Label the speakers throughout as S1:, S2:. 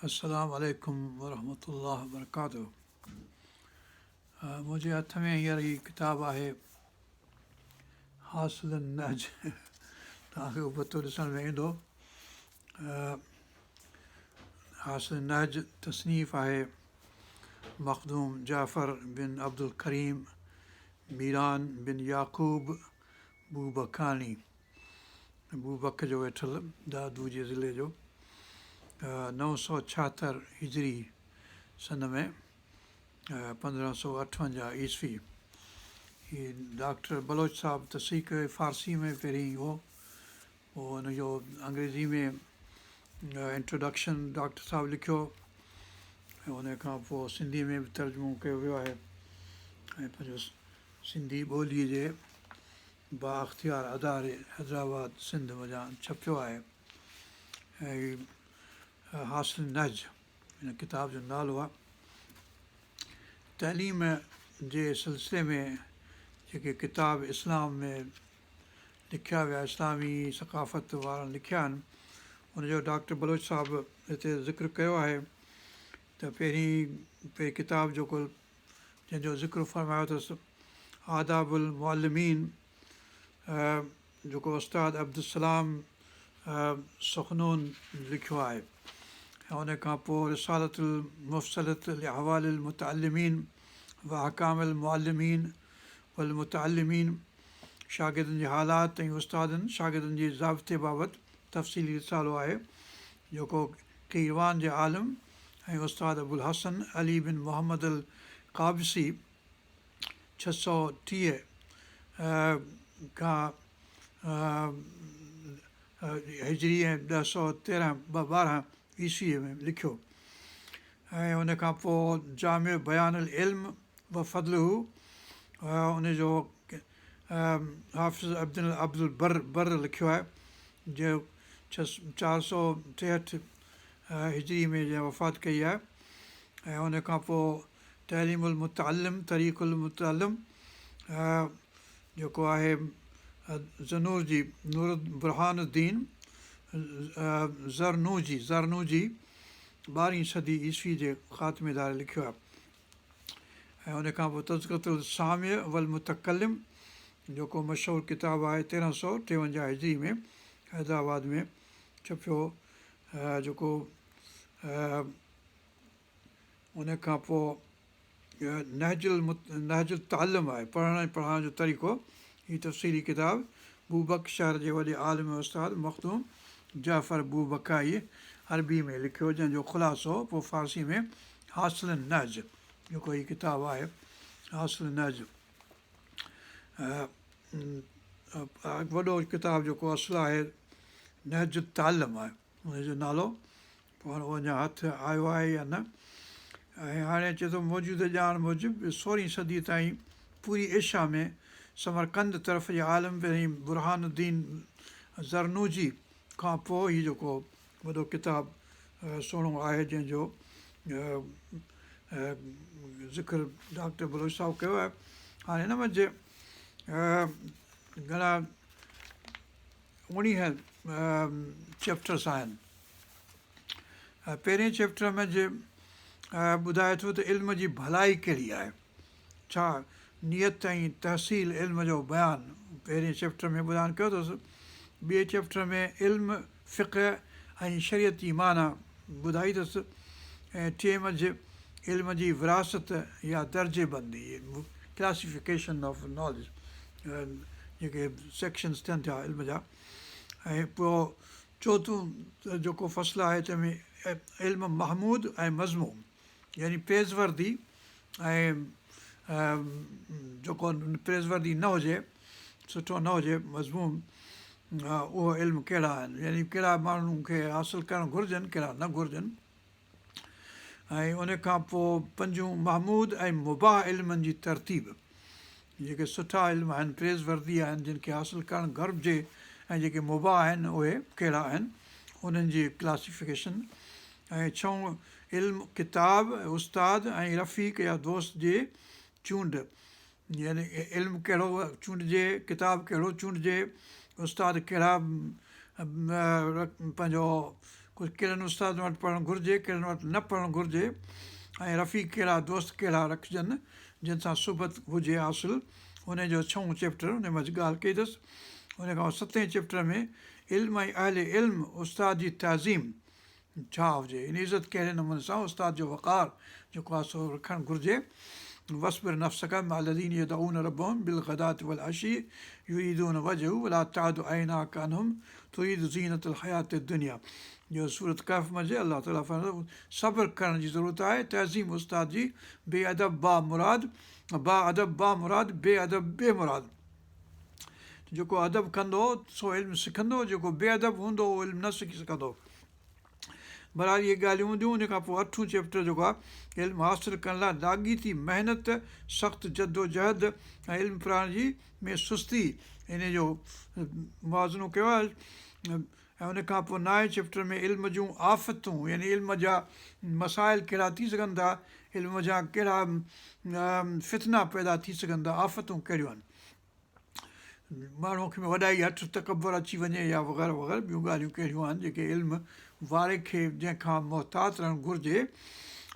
S1: السلام عليڪم ورحمة الله وبرڪاته منهنجي هٿ ۾ هينئر هي ڪتاب آهي حاصل النهج توهان کي ابتو ڏسڻ ۾ ايندو حاصل النهج تصنيف آهي مخدوم جعفر بن عبدالڪريم ميران بن يعقوب بوبڪاني بوبڪ جو ويٺل دادو جي ضلعي جو 976 هجري سن ۾ 1558 عيسوي هي ڊاڪٽر بلوچ صاحب تصحيح ڪيو فارسي ۾ پهرين هو پوء ان جو انگريزي ۾ انٽروڊڪشن ڊاڪٽر صاحب لکيو ۽ ان کان پوء سنڌي ۾ به ترجمو ڪيو ويو آهي ۽ پنهنجو سنڌي ٻوليء جي بااختيار اداري حيدرآباد سنڌ منجهان ڇپيو آهي ۽ حاصل النهج هن ڪتاب جو نالو آهي. تعليم جي سلسلي ۾ جيڪي ڪتاب اسلام ۾ لکيا ويا اسلامي ثقافت وارن لکيا آهن ان جو ڊاڪٽر بلوچ صاحب هتي ذڪر ڪيو آهي ته پهرين ڪتاب جيڪو جنهن جو ذڪر فرمايو اٿس آداب المعلمين جيڪو استاد عبدالسلام سخنون لکيو آهي ۽ ان کان پوء رسالة المفصلة لاحوال المتعلمين واحڪام المعلمين والمتعلمين شاگردن جي حالات ۽ استادن شاگردن جي ضابطي بابت تفصيلي رسالو آهي جيڪو قيروان جي عالم ۽ استاد ابوالحسن علي بن محمد القابسي 630 کان هجري ۽ 1013 ٻارهن عيسويء ۾ لکيو ۽ ان کان پوء جامع بيان العلم و فضله ان جو حافظ ابن عبدالبر بر لکيو آهي جو 463 هجري ۾ جنهن وفات ڪئي آهي ۽ ان کان پوء تعليم المتعلم طريق المتعلم جيڪو آهي زنورجي نور برهان الدين زرنوجي زرنوجي ٻارهين صدي عيسوي جي خاتمي ڌاري لکيو آهي ۽ ان کان پوء تذڪرة السامع والمتڪلم جيڪو مشهور ڪتاب آهي 1353 هجري ۾ حيدرآباد ۾ ڇپيو جيڪو ان کان پوء نهج نهج التعلم آهي پڙهڻ ۽ پڙهائڻ جو طريقو هي تفصيلي ڪتاب بوبڪ شهر جي وڏي عالم استاد مخدوم جعفر بوبڪائي عربي ۾ لکيو جنهن جو خلاصو پوء فارسي ۾ حاصل النهج جيڪو هي ڪتاب آهي حاصل النهج وڏو ڪتاب جيڪو اصل آهي نهج التعلم آهي ان جو نالو پوء هاڻي اهو اڃا هٿ آيو آهي يا نه ۽ هاڻي اچي ٿو موجوده ڄاڻ موجب سورهين صدي تائين پوري ايشيا ۾ سمرقند طرف جي عالم پهرين برهان الدين زرنوجي کان پوء هي جيڪو وڏو ڪتاب سهڻو آهي جنهن جو ذڪر ڊاڪٽر بلوچ صاحب ڪيو آهي هاڻي هن منجهه گهڻا 19 چيپٽرس آهن. پهرين چيپٽر ۾ جي ٻڌائي ٿو ته علم جي ڀلائي ڪهڙي آهي ڇا نيت ۽ تحصيل علم جو بيان پهرين چيپٽر ۾ بيان ڪيو اٿس ٻئي چيپٽر ۾ علم فقه ۽ شريعت جي معنيٰ ٻڌائي اٿس ۽ ٽئين منجهه علم جي ورهاست يا درجي بندي Classification of Knowledge جيڪي سيڪشنز ٿين ٿا علم جا ۽ پوء چوٿون جيڪو فصل آهي تنهن ۾ علم محمود ۽ مذموم يعني praiseworthy ۽ جيڪو praiseworthy نه هجي سٺو نه هجي مذموم اهو علم ڪهڙا آهن يعني ڪهڙا ماڻهن کي حاصل ڪرڻ گهرجن ڪهڙا نه گهرجن ۽ ان کان پوء پنجون محمود ۽ مباح علمن جي ترتيب، جيڪي سٺا علم آهن، praiseworthy آهن، جن کي حاصل ڪرڻ گهرجي ۽ جيڪي مباح آهن اهي ڪهڙا آهن، انهن جي ڪلاسيفڪيشن ۽ ڇهون علم ڪتاب، استاد ۽ رفيق يا دوست جي چونڊ، يعني علم ڪهڙو چونڊجي، ڪتاب ڪهڙو چونڊجي، استاد ڪهڙا پنهنجو ڪجهه ڪهڙن استادن وٽ پڙهڻ گهرجي، ڪهڙن وٽ نه پڙهڻ گهرجي ۽ رفيق ڪهڙا دوست ڪهڙا رکجن جن سان صحبت هجي حاصل انهي جو ڇهون چيپٽر انهي منجهه ڳالهه ڪئي اٿس. انهي کان پوء ستين چيپٽر ۾ علم ۽ اهل علم استاد جي تعظيم ڇا هجي يعني عزت ڪهڙي نموني سان استاد جو وقار جيڪو آهي سو رکڻ گهرجي واصبر نفسک مع الذين يدعون ربهم بالغداة والعشي يريدون وجهه ولا تعد عيناک عنهم تريد زينة الحياة الدنيا جو سورة ڪهف منجهه الله تعالي فرمائي ٿو صبر ڪرڻ جي ضرورت آهي تعظيم استاد جي بي ادب با مراد با ادب با مراد بي ادب بي مراد جيڪو ادب ڪندو سو علم سکندو جيڪو بي ادب هوندو اهو علم نه سکي سگهندو. بهرحال اهي ڳالهيون هونديون ان کان پوء اٺون چيپٽر جيڪو آهي علم حاصل ڪرڻ لاء لاڳيتي محنت، سخت جدوجهد ۽ علم پرائڻ جي ۾ سستي ان جو موازنو ڪيو آهي ۽ ان کان پوء نائين چيپٽر ۾ علم جون آفتون يعني علم جا مسائل ڪهڙا ٿي سگهن ٿا، علم جا ڪهڙا فتنا پيدا ٿي سگهن ٿا، آفتون ڪهڙيون آهن. ماڻهوء کي وڏائي، هٺ، تڪبر اچي وڃي يا وغيره وغيره ٻيون ڳالهيون ڪهڙيون آهن جيڪي علم واري کي جنهن کان محتاط رهڻ گهرجي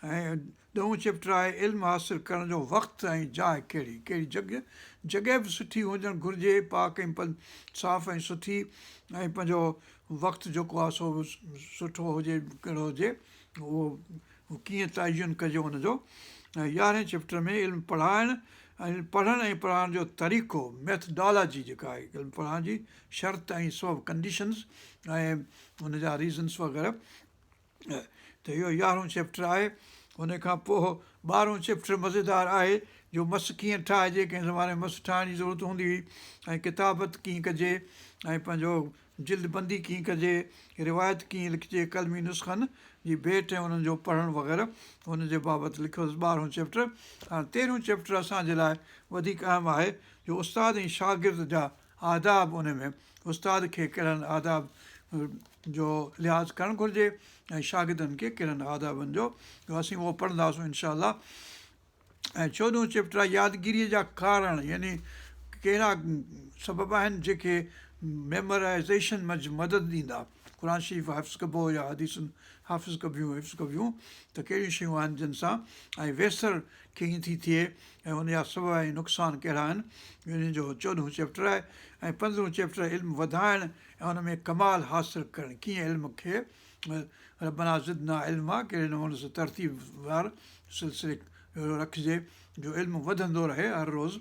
S1: ۽ ڏهون چيپٽر آهي علم حاصل ڪرڻ جو وقت ۽ جاء ڪهڙي ڪهڙي جڳهه جڳهه به سٺي هجڻ گهرجي پاڪ ۽ صاف ۽ سٺي ۽ پنهنجو وقت جيڪو آهي سو به سٺو هجي ڪهڙو هجي اهو ڪيئن تعين ڪجي ان جو ۽ يارهين چيپٽر ۾ علم پڙهائڻ ۽ پڙهڻ ۽ پڙهائڻ جو طريقو ميٿڊالاجي جيڪا آهي علم پڙهائڻ جي شرط ۽ سبب ڪنڊيشنز ۽ ان جا ريزنس وغيره ته اهو يارهون چيپٽر آهي. ان کان پوء ٻارهون چيپٽر مزيدار آهي جو مس ڪيئن ٺاهجي، ڪنهن زماني ۾ مس ٺاهڻ جي ضرورت هوندي هئي ۽ ڪتابت ڪيئن ڪجي ۽ پنهنجو جلد بندي ڪيئن ڪجي، روايت ڪيئن لکجي، قلمي نسخن جي ڀيٽ ۽ انهن جو پڙهڻ وغيره ان جي بابت لکيو اٿس ٻارهون چيپٽر. هاڻ تيرهون چيپٽر اسان جي لاء وڌيڪ اهم آهي جو استاد ۽ شاگرد جا آداب ان ۾ استاد کي ڪهڙن آداب جو لحاظ ڪرڻ گهرجي ۽ شاگردن کي ڪهڙن آدابن جو اسين اهو پڙهنداسون انشاء الله ۽ چوڏهون چيپٽر آهي يادگيريء جا ڪارڻ يعني ڪهڙا سبب آهن جيڪي ميمورائزيشن منجهه مدد ڏيندا قرآن شريف حفظ ڪبو يا حديثون حافظ ڪبيون حفظ ڪبيون ته ڪهڙيون شيون آهن جن سان ۽ ويسر ڪيئن ٿي ٿئي ۽ ان جا سبب ۽ نقصان ڪهڙا آهن ان جو چوڏهون چيپٽر آهي ۽ پندرهون چيپٽر علم وڌائڻ ۽ ان ۾ ڪمال حاصل ڪرڻ ڪيئن علم کي ربنا زدنا علما ڪهڙي نموني سان ترتيب وار سلسلي اهڙو رکجي جو علم وڌندو رهي هر روز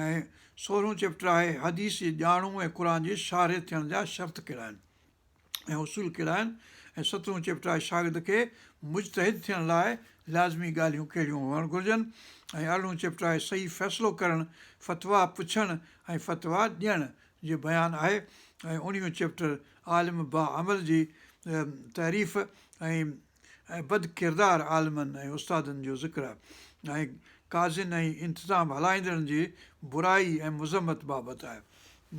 S1: ۽ سورهون چيپٽر آهي حديث جي ڄاڻو ۽ قرآن جي شارح ٿيڻ جا شرط ڪهڙا آهن ۽ اصول ڪهڙا آهن ۽ سترهون چيپٽر آهي شاگرد کي مجتهد ٿيڻ لاء لازمي ڳالهيون ڪهڙيون هئڻ گهرجن ۽ ارڙهون چيپٽر آهي صحيح فيصلو ڪرڻ، فتويٰ پڇڻ ۽ فتويٰ ڏيڻ جي بيان آهي ۽ اوڻيهون چيپٽر عالم باعمل جي تعريف ۽ ۽ بد ڪردار عالمن ۽ استادن جو ذڪر آهي ۽ قاضين ۽ انتظام هلائيندڙن جي برائي ۽ مذمت بابت آهي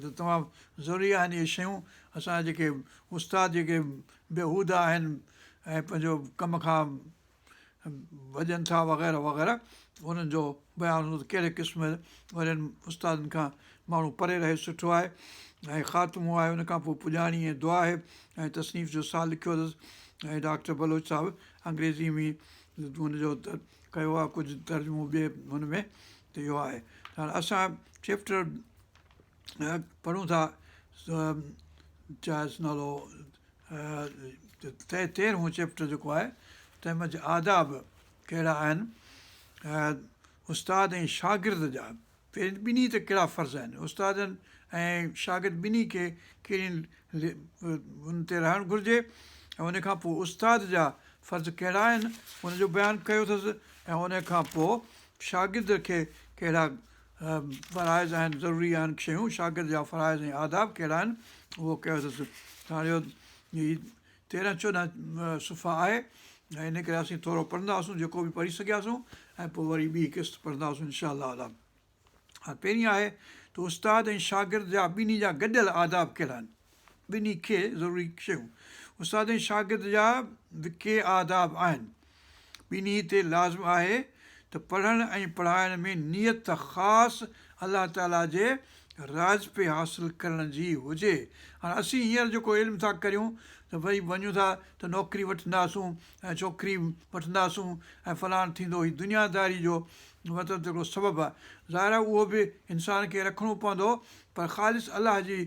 S1: ته تمام ضروري آهن اهي شيون اسان جا جيڪي استاد جيڪي بيهودا آهن ۽ پنهنجو ڪم کان ڀڄن ٿا وغيره وغيره انهن جو بيان هوندو ته ڪهڙي قسم وارن استادن کان ماڻهو پري رهي سٺو آهي ۽ خاتمو آهي ان کان پوء پڄاڻي ۽ دعا آهي ۽ تصنيف جو سال لکيو اٿس ۽ ڊاڪٽر بلوچ صاحب انگريزي ۾ هن جو ڪيو آهي ڪجهه ترجمو ٻئي هن ۾ ته اهو آهي هاڻي اسان چيپٽر پڙهون ٿا ڇا نالو تيرهون چيپٽر جيڪو آهي تنهن منجهه آداب ڪهڙا آهن استاد ۽ شاگرد جا پهرين ٻنهي تي ڪهڙا فرض آهن استادن ۽ شاگرد ٻنهي کي ڪهڙين ان تي رهڻ گهرجي ۽ ان کان پوء استاد جا فرض ڪهڙا آهن ان جو بيان ڪيو اٿس ۽ ان کان پوء شاگرد کي ڪهڙا فرائض آهن ضروري آهن شيون شاگرد جا فرائض ۽ آداب ڪهڙا آهن اهو ڪيو اٿس هاڻي اهو هي تيرنهن چوڏهن صفحا آهي ۽ ان ڪري اسين ٿورو پڙهنداسون جيڪو به پڙهي سگهياسون ۽ پوء وري ٻي قسط پڙهنداسون انشاء الله تعالٰي هاڻي پهرين آهي ته استاد ۽ شاگرد جا ٻنهي جا گڏيل آداب ڪهڙا آهن ٻنهي کي ضروري شيون استاد ۽ شاگرد جا به ڪي آداب آهن ٻنهي تي لازم آهي ته پڙهڻ ۽ پڙهائڻ ۾ نيت خاص الله تعاليٰ جي راضپي حاصل ڪرڻ جي هجي. هاڻ اسين هينئر جيڪو علم ٿا ڪريون ته وري وڃون ٿا ته نوڪري وٺنداسون ۽ ڇوڪري وٺنداسون ۽ فلاڻ ٿيندو هي دنيا داري جو مطلب ته هڪڙو سبب آهي. ظاهر آهي اهو به انسان کي رکڻو پوندو پر خالص الله جي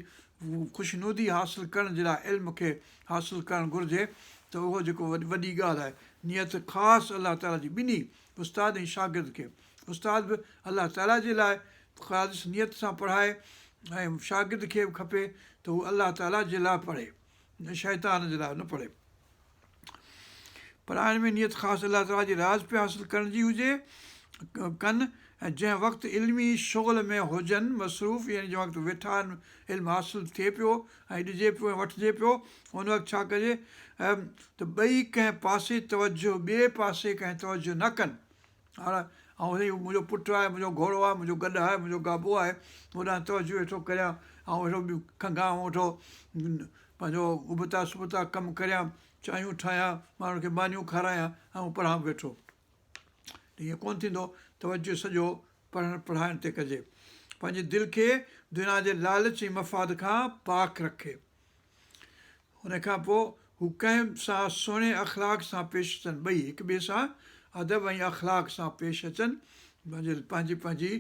S1: خوشنودي حاصل ڪرڻ جي لاء علم کي حاصل ڪرڻ گهرجي ته اهو جيڪو وڏي ڳالهه آهي نيت خاص الله تعالي جي ٻنهي استاد ۽ شاگرد کي استاد به الله تعالي جي لاء خالص نيت سان پڙهائي ۽ شاگرد کي به کپي ته هو الله تعالي جي لاء پڙهي نه شيطان جي لاء نه پڙهي. پڙهائڻ ۾ نيت خاص الله تعالي جي راضپي حاصل ڪرڻ جي هجي ڪن ۽ جنهن وقت علمي شغل ۾ هجن مصروف يعني جنهن وقت ويٺا آهن علم حاصل ٿئي پيو ۽ ڏجي پيو ۽ وٺجي پيو ان وقت ڇا ڪجي ته ٻئي ڪنهن پاسي توجه ٻئي پاسي ڪنهن توجه نه ڪن هاڻ آئون سائين منهنجو پٽ آهي، منهنجو گهوڙو آهي، منهنجو گڏهه آهي، منهنجو گابو آهي، هوڏانهن توجه ويٺو ڪريان، آئون ويٺو کنگهان ويٺو پنهنجو ابتا سبتا ڪم ڪريان، چانهيون ٺاهيان، ماڻهن کي مانيون کارايان، آئون پڙهان به ويٺو. ته ائين ڪونه ٿيندو، توجه سڄو پڙهڻ پڙهائڻ تي ڪجي. پنهنجي دل کي دنيا جي لالچ ۽ مفاد کان پاڪ رکي. ان کان پوء هو ڪنهن سان سهڻي اخلاق سان پيش اچن، ٻئي هڪ ٻئي سان ادب ۽ اخلاق سان پيش اچن، پنهنجي پنهنجي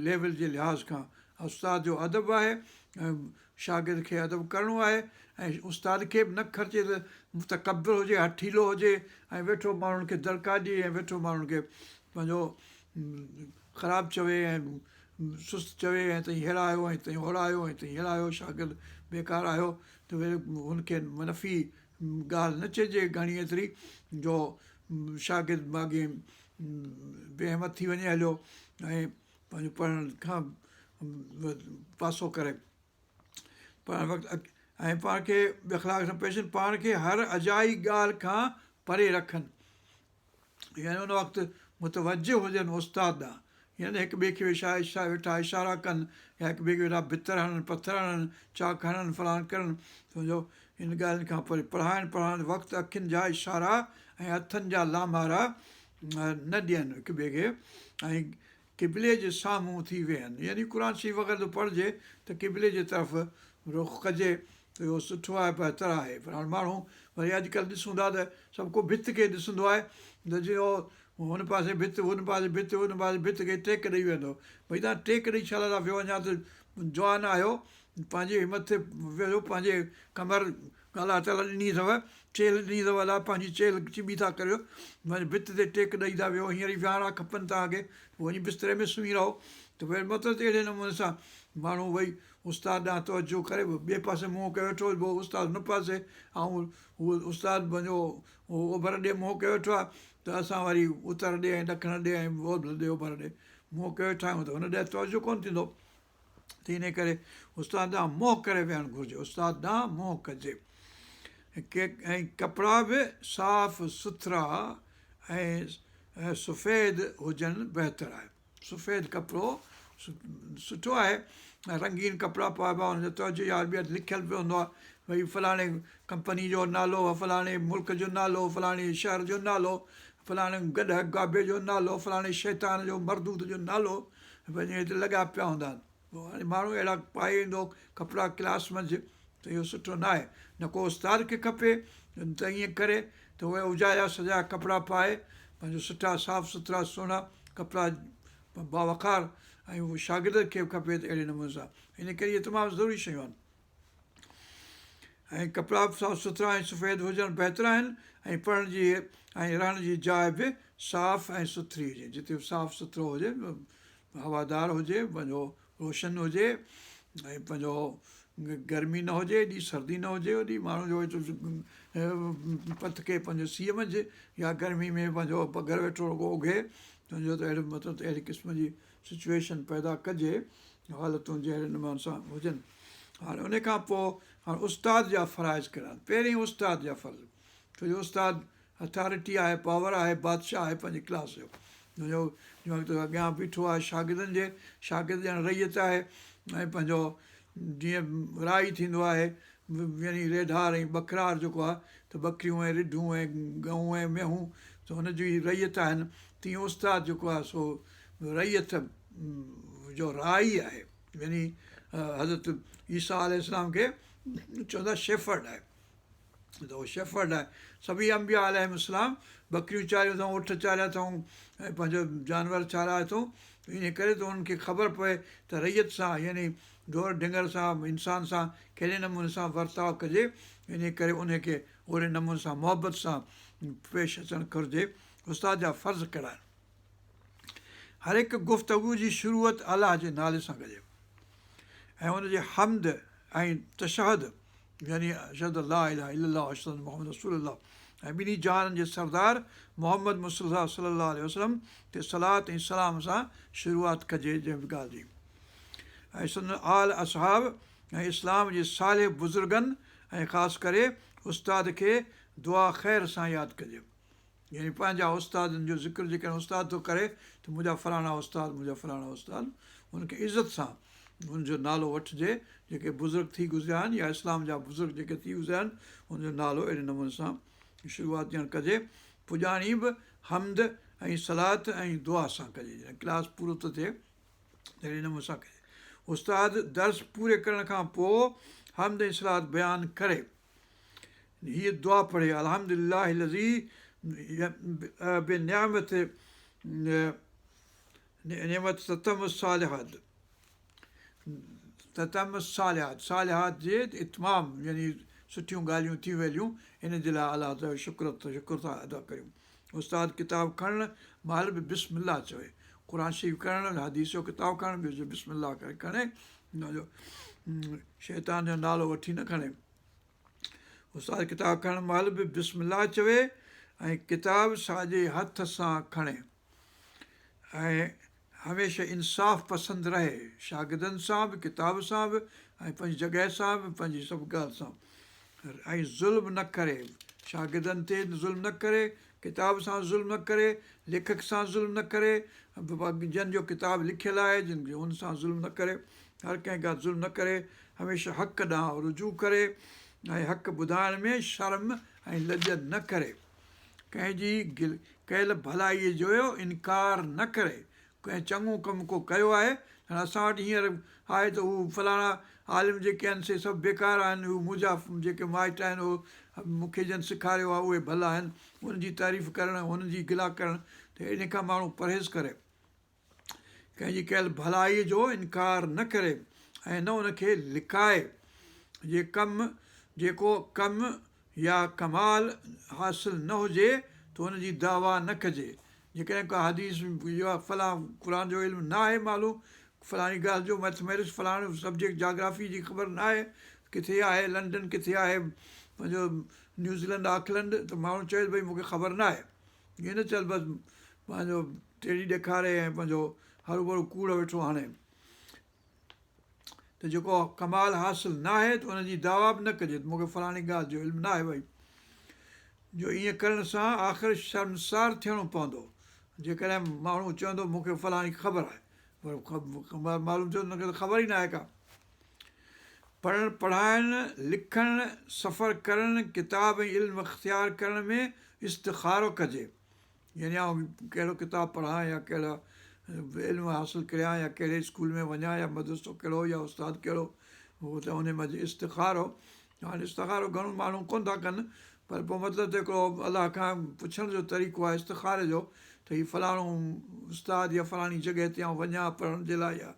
S1: ليول جي لحاظ کان استاد جو ادب آهي ۽ شاگرد کي ادب ڪرڻو آهي ۽ استاد کي به نه گهرجي ته متڪبر هجي هٺيلو هجي ۽ ويٺو ماڻهن کي دڙڪا ڏئي ۽ ويٺو ماڻهن کي پنهنجو خراب چوي ۽ سست چوي ۽ توهين ههڙا آهيو ۽ توهين هوڙا آهيو ۽ توهين ههڙا آهيو شاگرد بيڪار آهيو ته وري هن کي منفي ڳالهه نه چئجي گهڻي ايتري جو شاگرد ماڳهين بي همت ٿي وڃي هليو ۽ پنهنجو پڙهڻ کان پاسو ڪري پڙهڻ وقت ۽ پاڻ کي اخلاق سان پيش پاڻ کي هر اجائي ڳالهه کان پري رکن. يعني ان وقت متوجه هجن استاد ڏانهن يعني هڪ ٻئي کي ويٺا اشارا ڪن يا هڪ ٻئي کي ويٺا ڀتر هڻن پٿر هڻن چاڪ هڻن فلان ڪرن سمجهو ان ڳالهين کان پري پڙهائڻ پڙهائڻ وقت اکين جا اشارا ۽ هٿن جا لامارا نه ڏين هڪ ٻئي کي ۽ قبلي جي سامهون ٿي ويهن يعني قرآن شريف وغيره ٿو پڙهجي ته قبلي جي طرف رخ ڪجي ته اهو سٺو آهي بهتر آهي پر هاڻ ماڻهو وري اڄ ڪلهه ڏسون ٿا ته سڀ ڪو ڀت کي ڏسندو آهي ته جيئن اهو هن پاسي ڀت هن پاسي ڀت هن پاسي ڀت کي ٽيڪ ڏئي ويهندو ڀئي توهان ٽيڪ ڏئي ڇا لاء ٿا ويهو اڃا ته جوان آهيو پنهنجي همت تي ويهو پنهنجي ڪمر الله تعاليٰ ڏني اٿو، چيلهه ڏني اٿو، الله پنهنجي چيلهه چٻي ٿا ڪريو، وري ڀت تي ٽيڪ ڏئي ٿا ويهو، هينئر ئي وهاڻا کپن توهان کي، پوء وڃي بستري ۾ سمهي رهو ته وري مطلب ته اهڙي نموني سان ماڻهو وئي استاد ڏانهن توجه ڪري ٻئي پاسي منهن ڪيو ويٺو هجي استاد هن پاسي ۽ هو استاد پنهنجو اوڀر ڏي منهن ڪيو ويٺو آهي ته اسان وري اتر ڏي ۽ ڏکڻ ڏي ۽ اولهه ڏي اوڀر ڏي منهن ڪيو ويٺا آهيون ته هن ڏي توجه ڪونه ٿيندو. ته انهيء ڪري استاد ڏانهن منهن ڪري ويهڻ گهرجي، استاد ڏانهن منهن ڪجي ۽ ڪپڙا به صاف سٿرا ۽ سفيد هجڻ بهتر آهي. سفيد ڪپڙو سٺو آهي ۽ رنگين ڪپڙا پائبا ان جو توجه يا ٻيا لکيل به هوندو آهي ڀئي فلاڻي ڪمپني جو نالو فلاڻي ملڪ جو نالو فلاڻي شهر جو نالو فلاڻي گڏهه گابي جو نالو فلاڻي شيطان جو مردود جو نالو پنهنجي هتي لڳا پيا هوندا آهن پوء هاڻي ماڻهو اهڙا پائي ايندو ڪپڙا ڪلاس منجهه ته اهو سٺو نه آهي نه ڪو استاد کي کپي ته ائين ڪري ته اهي اجايا سجايا ڪپڙا پائي پنهنجو سٺا صاف سٿرا سهڻا ڪپڙا باوقار ۽ اهو شاگرد کي به کپي ته اهڙي نموني سان ان ڪري اهي تمام ضروري شيون آهن ۽ ڪپڙا به صاف سٿرا ۽ سفيد هجڻ بهتر آهن ۽ پڙهڻ جي ۽ رهڻ جي جاء به صاف ۽ سٿري هجي جتي به صاف سٿرو هجي هوادار هجي پنهنجو روشن هجي ۽ پنهنجو گرمي نه هجي ايڏي سردي نه هجي ايڏي ماڻهو جو پٿڪي پنهنجو سيء منجهه يا گرمي ۾ پنهنجو پگهر ويٺو رڳو اگهي تنهنجو ته اهڙو مطلب ته اهڙي قسم جي سچوئيشن پيدا ڪجي حالتون جهڙي نموني سان هجن هاڻي ان کان پوء هاڻي استاد جا فرائض ڪهڙا آهن پهرين استاد جا فرض ڇو جو استاد اٿارٽي آهي پاور آهي بادشاهه آهي پنهنجي ڪلاس جو جو جنهن وقت اڳيان بيٺو آهي شاگردن جي شاگرد ڄڻ رعيت آهي ۽ پنهنجو جيئن رائي ٿيندو آهي يعني ريڍار ۽ ٻڪرار جيڪو آهي ته ٻڪريون ۽ رڍون ۽ ڳئون ۽ مينهون ته هن جي رعيت آهن تيئن استاد جيڪو آهي سو رعيت جو رائي آهي. يعني حضرت عيسيٰ عليه السلام کي چوندا شيفرڊ آهي ته اهو شيفرڊ آهي. سڀئي انبياء عليهم السلام ٻڪريون چاريون اٿئون، اٺ چاريا اٿئون ۽ پنهنجو جانور چارايا اٿئون انهيء ڪري ته انهن کي خبر پوي ته رعيت سان يعني ڍور ڍنگر سان انسان سان ڪهڙي نموني سان ورتاء ڪجي انهيء ڪري انهي کي اوهڙي نموني سان محبت سان پيش اچڻ گهرجي. استاد جا فرض ڪهڙا آهن؟ هر هڪ گفتگو جي شروعت الله جي نالي سان ڪجي ۽ ان جي حمد ۽ تشهد يعني اشهد ان لا اله الا الله واشهد ان محمد رسول الله ۽ ٻنهي جهانن جي سردار محمد مصطفيٰ صلي الله عليه وسلم تي صلات ۽ سلام سان شروعات ڪجي جنهن به ڳالهه جي ۽ سندن آل اصحاب ۽ اسلام جي صالح بزرگن ۽ خاص ڪري استاد کي دعا خير سان ياد ڪجي. يعني پنهنجا استادن جو ذڪر جيڪڏهن استاد ٿو ڪري ته منهنجا فلاڻا استاد منهنجا فلاڻا استاد ان کي عزت سان ان جو نالو وٺجي جيڪي بزرگ ٿي گذريا آهن يا اسلام جا بزرگ جيڪي ٿي گذريا آهن ان جو نالو اهڙي نموني سان شروعات ڄڻ ڪجي پڄاڻي به حمد ۽ صلات ۽ دعا سان ڪجي جڏهن ڪلاس پورو ٿو ٿئي اهڙي نموني سان ڪجي استاد درس پوري ڪرڻ کان پوء حمد ۽ صلات بيان ڪري هيء دعا پڙهي، الحمد لله الذي بنعمته نعمت تتم الصالحات تتم الصالحات صالحات جي اتمام يعني سٺيون ڳالهيون ٿي ويليون ان جي لاء الله تعالي جو شڪر شڪر ٿا ادا ڪريون استاد ڪتاب کڻڻ مهل به بسم الله چوي قرآن شريف کڻڻ حديث جو ڪتاب کڻڻ به بسم الله ڪري کڻي شيطان جو نالو وٺي نه کڻي. استاد ڪتاب کڻڻ مهل به بسم الله چوي ۽ ڪتاب ساڄي هٿ سان کڻي ۽ هميشه انصاف پسند رهي، شاگردن سان به، ڪتاب سان به ۽ پنهنجي جڳهه سان به پنهنجي سڀ ڳالهه سان ۽ ظلم نه ڪري، شاگردن تي ظلم نه ڪري، ڪتاب سان ظلم نه ڪري، ليکڪ سان ظلم نه ڪري، جن جو ڪتاب لکيل آهي جن ان سان ظلم نه ڪري، هر ڪنهن کان ظلم نه ڪري، هميشه حق ڏانهن رجوع ڪري ۽ حق ٻڌائڻ ۾ شرم ۽ لڄ نه ڪري. ڪنهن جي ڪيل ڀلائيء جو انڪار نه ڪري. ڪنهن چڱو ڪم ڪو ڪيو آهي، هاڻ اسان وٽ هينئر آهي ته هو فلاڻا عالم جيڪي آهن سي سڀ بيڪار آهن، هو منهنجا جيڪي مائٽ آهن اهي مون کي جن سيکاريو آهي اهي ڀلا آهن، انهن جي تعريف ڪرڻ ۽ هنن جي گلا ڪرڻ ته ان کان ماڻهو پرهيز ڪري. ڪنهن جي ڪيل ڀلائيء جو انڪار نه ڪري ۽ نه ان کي لڪائي. جي ڪم جيڪو ڪم يا ڪمال حاصل نه هجي ته ان جي دعويٰ نه ڪجي. جيڪڏهن ڪا حديث يا فلان قرآن جو علم نه آهي معلوم فلاڻي ڳالهه جو مئٿميٽڪس فلاڻو سبجيڪٽ جاگرافي جي خبر نه آهي ڪٿي آهي لنڊن ڪٿي آهي پنهنجو نيوزيلنڊ آڪلنڊ ته ماڻهو چوي ته ڀئي مون کي خبر نه آهي ائين نه چئي بس پنهنجو ٽيڙي ڏيکاري ۽ پنهنجو هروڀرو ڪوڙ ويٺو هڻي. ته جيڪو ڪمال حاصل ناهي ته ان جي دعويٰ به نه ڪجي ته مون کي فلاڻي ڳالهه جو علم ناهي ڀئي جو ائين ڪرڻ سان آخر شرمسار ٿيڻو پوندو جيڪڏهن ماڻهو چوندو مون کي فلاڻي خبر آهي پر معلوم ٿيو ته ان کي ته خبر ئي ناهي ڪا پڙهڻ پڙهائڻ لکڻ سفر ڪرڻ ڪتاب ۽ علم اختيار ڪرڻ ۾ استخارو ڪجي يعني آئون ڪهڙو ڪتاب پڙهان يا ڪهڙا علم حاصل ڪريان يا ڪهڙي اسڪول ۾ وڃان يا مدرسو ڪهڙو يا استاد ڪهڙو هو ته ان منجهه استخارو هاڻي استخارو گهڻو ماڻهو ڪونه ٿا ڪن پر پوء مطلب ته هڪڙو الله کان پڇڻ جو طريقو آهي استخاري جو ته هي فلاڻو استاد يا فلاڻي جڳهه تي آئون وڃان پڙهڻ جي لاء يا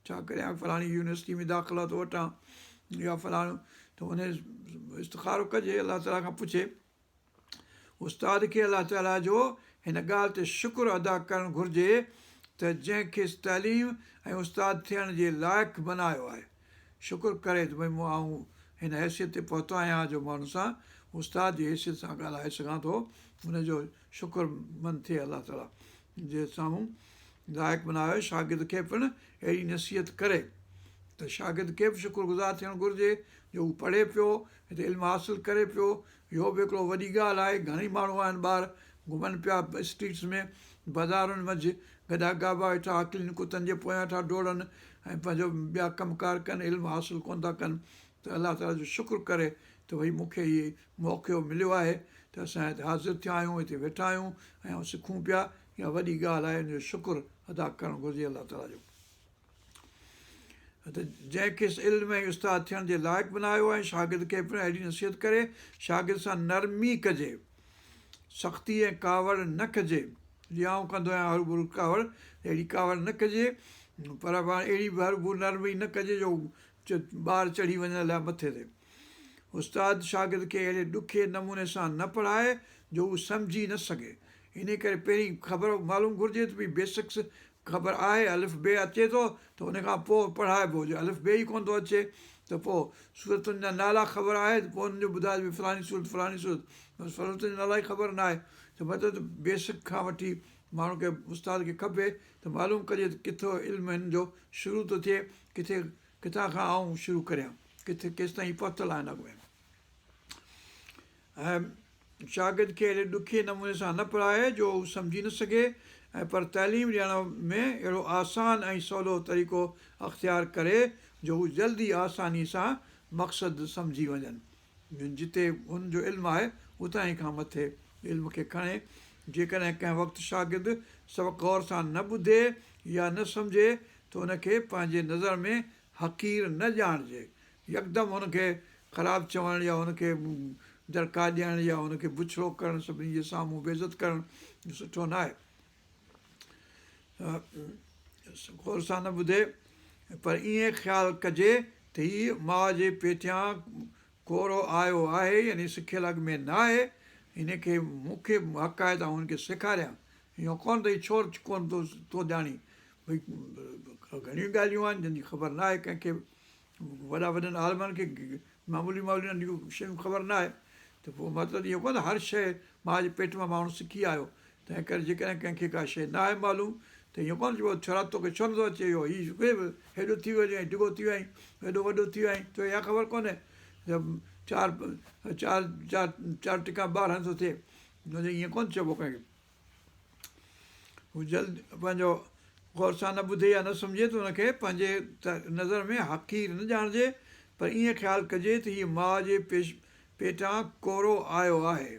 S1: ڇا ڪريان فلاڻي يونيورسٽي ۾ داخلا ٿو وٺان يا فلاڻو ته ان استخارو ڪجي الله تعاليٰ کان پڇي استاد کي الله تعاليٰ جو هن ڳالهه تي شڪر ادا ڪرڻ گهرجي ته جنهن کيس تعليم ۽ استاد ٿيڻ جي لائق بنايو آهي. شڪر ڪري ته ڀئي مون آئون هن حيثيت تي پهتو آهيان جو ماڻهن سان استاد جي حيثيت سان ڳالهائي سگهان ٿو ان جو شڪر مند ٿئي الله تعاليٰ جي سامهون لائق بنايو شاگرد کي پڻ اهڙي نصيحت ڪري ته شاگرد کي به شڪر گذار ٿيڻ گهرجي جو هو پڙهي پيو هتي علم حاصل ڪري پيو اهو به هڪڙو وڏي ڳالهه آهي گهڻئي ماڻهو آهن ٻار گهمن پيا اسٽريٽس ۾ بازارن منجهه گڏا گابا ويٺا هڪلين ڪتن جي پويان ويٺا ڊوڙن ۽ پنهنجو ٻيا ڪم ڪار ڪن علم حاصل ڪونه ٿا ڪن ته الله تعالي جو شڪر ڪري ته ڀئي مون کي هي موقعو مليو آهي ته اسان هتي حاضر ٿيا آهيون هتي ويٺا آهيون ۽ سکون پيا اها وڏي ڳالهه آهي ان جو شڪر ادا ڪرڻ گهرجي الله تعالي جو. ته جنهن کيس علم ۽ استاد ٿيڻ جي لائق بنايو ۽ شاگرد کي پڻ اهڙي نصيحت ڪري، شاگرد سان نرمي ڪجي، سختي ۽ ڪاوڙ نه ڪجي، جيئن آئون ڪندو آهيان هروڀرو ڪاوڙ، اهڙي ڪاوڙ نه ڪجي، پر پاڻ اهڙي به هروڀرو نرمي نه ڪجي جو ٻار چڙهي وڃن الائي مٿي تي. استاد شاگرد کي اهڙي ڏکي نموني سان نه پڙهائي جو هو سمجهي نه سگهي. انهي ڪري پهرين خبر معلوم گهرجي ته ڀئي بيسڪس خبر آهي الف بي اچي ٿو ته ان کان پوء پڙهائبو جي الف بي ئي ڪونه ٿو اچي ته پوء سورتن جا نالا خبر آهي ته پوء انهن جو ٻڌائجي ڀئي فلاني سورت فلاني سورت بس سورتن جا نالا ئي خبر نه آهي ته مطلب ته بيسڪ کان وٺي ماڻهو کي استاد کي کپي ته معلوم ڪجي ته ڪٿو علم هن جو شروع ٿو ٿئي ڪٿي ڪٿان کان آئون شروع ڪريان ڪٿي ڪيستائين پهتل آهن اڳ ۾. ۽ شاگرد کي اهڙي ڏکئي نموني سان نه پڙهائي جو هو سمجهي نه سگهي ۽ پر تعليم ڏيڻ ۾ اهڙو آسان ۽ سولو طريقو اختيار ڪري جو هو جلدي آساني سان مقصد سمجهي وڃن. جتي هن جو علم آهي اتان ئي کان مٿي علم کي کڻي. جيڪڏهن ڪنهن وقت شاگرد سبق غور سان نه ٻڌي يا نه سمجهي ته ان کي پنهنجي نظر ۾ حقير نه ڄاڻجي. يڪدم هن کي خراب چوڻ يا هن کي دڙڪا ڏيڻ يا هن کي بڇڙو ڪرڻ سڀني جي سامهون بي عزت ڪرڻ سٺو ناهي. غور سان نه ٻڌي پر ائين خيال ڪجي ته هي ماء جي پيٽيان ڪورو آيو آهي يعني سکيل اڳ ۾ ناهي هن کي مون کي حق آهي ته آئون هن کي سيکاريان اهو ڪونه ته هي ڇو ڪونه ٿو ٿو ڄاڻي ڀئي گهڻيون ڳالهيون آهن جن جي خبر ناهي ڪنهن کي به وڏا وڏن عالمن کي معمولي معمولي ننڍيون شيون خبر نه آهي ته پوء مطلب اهو ڪونه ته هر شيء ماء جي پيٽ مان ماڻهو سکي آيو تنهن ڪري جيڪڏهن ڪنهن کي ڪا شيء نه آهي معلوم ته اهو ڪونه چئبو ڇورا توکي ڇو نٿو اچي اهو هي هيڏو ٿي ويو ۽ ڊگهو ٿي ويو آهين هيڏو وڏو ٿي ويو آهين توکي اها خبر ڪونهي ته چار چار چار چار ٽڪا 12 ٿو ٿئي ائين ڪونه چئبو ڪنهن کي. هو جلد پنهنجو غور سان نه ٻڌي يا نه سمجهي ته ان کي پنهنجي نظر ۾ حقير نه ڄاڻجي پر ائين خيال ڪجي ته هيء ماء جي پيٽان ڪورو آيو آهي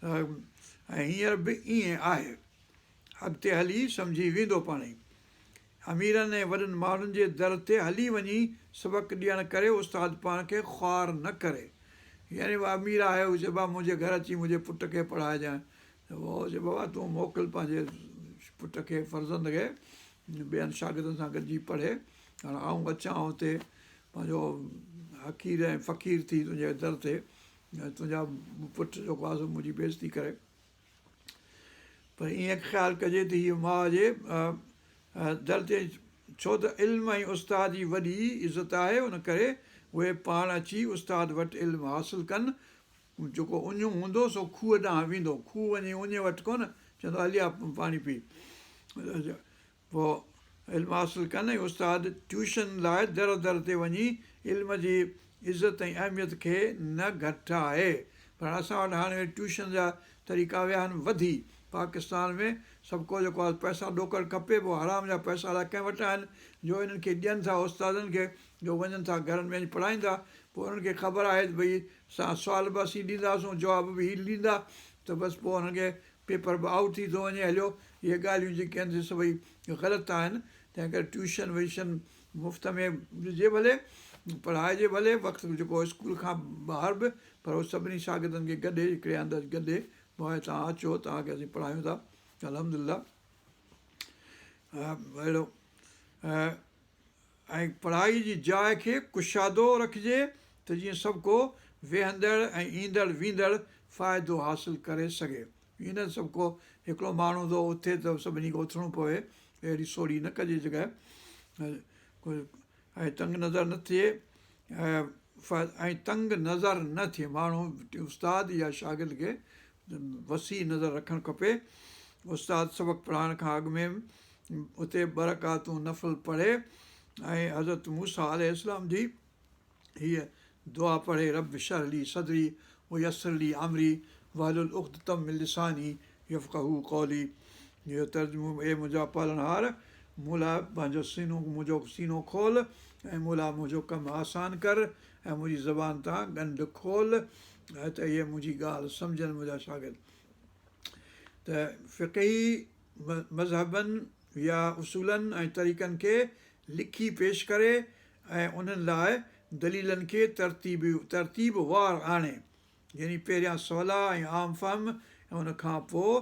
S1: ۽ هينئر به ائين آهي. اڳتي هلي سمجهي ويندو پاڻهي. اميرن ۽ وڏن ماڻهن جي در تي هلي وڃي سبق ڏيڻ ڪري استاد پاڻ کي خوار نه ڪري. يعني اهو امير آهي هو چئي بابا منهنجي گهر اچي منهنجي پٽ کي پڙهائجانء ته اهو چئي بابا تون موڪل پنهنجي پٽ کي فرزند کي ٻين شاگردن سان گڏجي پڙهي هاڻ آئون اچان اتي پنهنجو حقير ۽ فقير ٿي تنهنجي در تي ۽ تنهنجا پٽ جيڪو آهي سو منهنجي بيعزتي ڪري. پر ائين خيال ڪجي ته هيء ماء جي در تي ڇو ته علم ۽ استاد جي وڏي عزت آهي ان ڪري اهي پاڻ اچي استاد وٽ علم حاصل ڪن جيڪو اڃو هوندو سو کوهه ڏانهن ويندو کوهه وڃي اڃي وٽ ڪونه چوندو هلي آ پاڻي پي پوء علم حاصل ڪن ۽ استاد ٽيوشن لاء در در تي وڃي علم جي عزت ۽ اهميت کي نه گهٽائي. پر اسان وٽ هاڻي وري ٽيوشن جا طريقا ويا آهن وڌي. پاڪستان ۾ سڀ ڪو جيڪو آهي پئسا ڏوڪڙ کپي پوء حرام جا پئسا الائي ڪنهن وٽ آهن جو انهن کي ڏين ٿا استادن کي جو وڃن ٿا گهرن ۾ وڃي پڙهائين ٿا پوء انهن کي خبر آهي ته ڀئي سوال به اسين ڏينداسون جواب به هي ڏيندا ته بس پوء انهن کي پيپر به آئوٽ ٿي ٿو وڃي هليو. اهي ڳالهيون جيڪي آهن سي سڀئي غلط آهن، تنهن ڪري ٽيوشن ويوشن مفت ۾ ڏجي ڀلي، پڙهائجي ڀلي، وقت جيڪو اسڪول کان ٻاهر به پر اهو سڀني شاگردن کي گڏي هڪڙي هنڌ گڏي پوء توهان اچو توهان کي اسين پڙهايون ٿا الحمدلله اهڙو ۽ پڙهائي جي جاء کي ڪشادو رکجي ته جيئن سڀ ڪو ويهندڙ ۽ ايندڙ ويندڙ فائدو حاصل ڪري سگهي. ائين نه سڀ ڪو هڪڙو ماڻهو ٿو اٿي ته سڀني کي اٿڻو پوي، اهڙي سوڙهي نه ڪجي جڳهه ۽ تنگ نظر نه ٿئي ۽ تنگ نظر نه ٿئي ماڻهو استاد يا شاگرد کي وسيع نظر رکڻ کپي. استاد سبق پڙهائڻ کان اڳ ۾ اتي ٻه رڪعتون نفل پڙهي ۽ حضرت موسيٰ عليه السلام جي هيء دعا پڙهي رب اشرح لي صدري ويسر لي امري واحلل عقدة من لساني يفقهوا قولي اهو ترجمو اي منهنجا پالڻهار! مون لاء پنهنجو سينو منهنجو سينو کول ۽ مون لاء منهنجو ڪم آسان ڪر ۽ منهنجي زبان تان ڳنڍ کول ته اهي منهنجي ڳالهه سمجهن منهنجا شاگرد ته فقهي مذهبن يا اصولن ۽ طريقن کي لکي پيش ڪري ۽ انهن لاء دليلن کي ترتيب وار آڻي، يعني پهريان سولا ۽ عام فهم ۽ ان کان پوء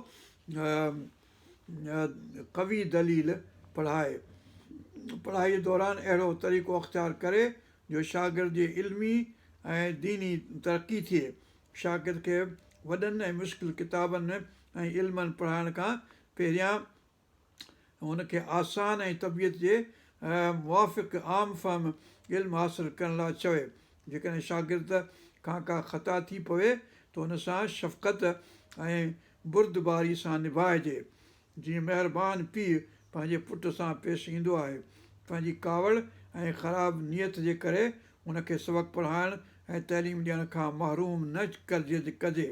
S1: قوي دليل پڙهائي. پڙهائيء دوران اهڙو طريقو اختيار ڪري جو شاگرد جي علمي ۽ ديني ترقي ٿئي. شاگرد کي وڏن ۽ مشڪل ڪتابن ۽ علمن پڙهائڻ کان پهريان هن کي آسان ۽ طبيعت جي موافق عام فهم علم حاصل ڪرڻ لاء چوي. جيڪڏهن شاگرد کان ڪا خطا ٿي پوي ته هن سان شفقت ۽ بردباري سان نڀائجي. جيئن مهربان پيء پنهنجي پٽ سان پيش ايندو آهي. پنهنجي ڪاوڙ ۽ خراب نيت جي ڪري هن کي سبق پڙهائڻ ۽ تعليم ڏيڻ کان محروم نه ڪجي.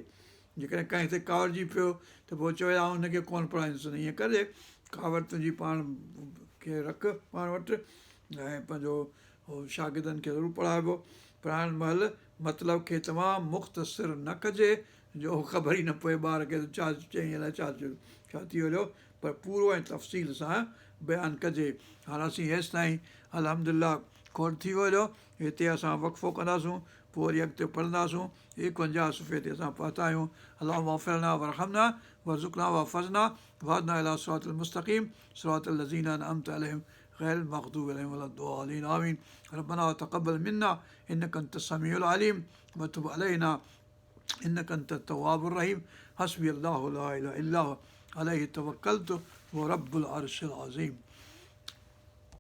S1: جيڪڏهن ڪنهن تي ڪاوڙجي پيو ته پوء چوي آئون هن کي ڪونه پڙهائيندس نه ائين ڪجي ڪاوڙ تنهنجي پاڻ کي رک پاڻ وٽ ۽ پنهنجو شاگردن کي ضرور پڙهائبو پڙهائڻ مهل مطلب کي تمام مختصر نه ڪجي جو خبر ئي نه پوي ٻار کي ته ڇا چيائين الائي ڇا ٿيو ڇا ٿي هليو پر پورو ۽ تفصيل سان بيان ڪجي هاڻ اسين هيستائين الحمد لله کوڙ ٿي ويو هليو هتي اسان وقفو ڪنداسون پوء وري اڳتي پڙهنداسون ايڪونجاهه صفحي تي اسان پهتا آهيون اللهم اغفر لنا وارحمنا وارزقنا واحفظنا واهدنا الي صراط المستقيم صراط الذين انعمت عليهم غير المغضوب عليهم ولا الضالين آمين ربنا تقبل منا انك انت السميع العليم وتب علينا انك انت التواب الرحيم حسبي الله لا اله الا هو عليه توڪلت هو رب العرش العظيم.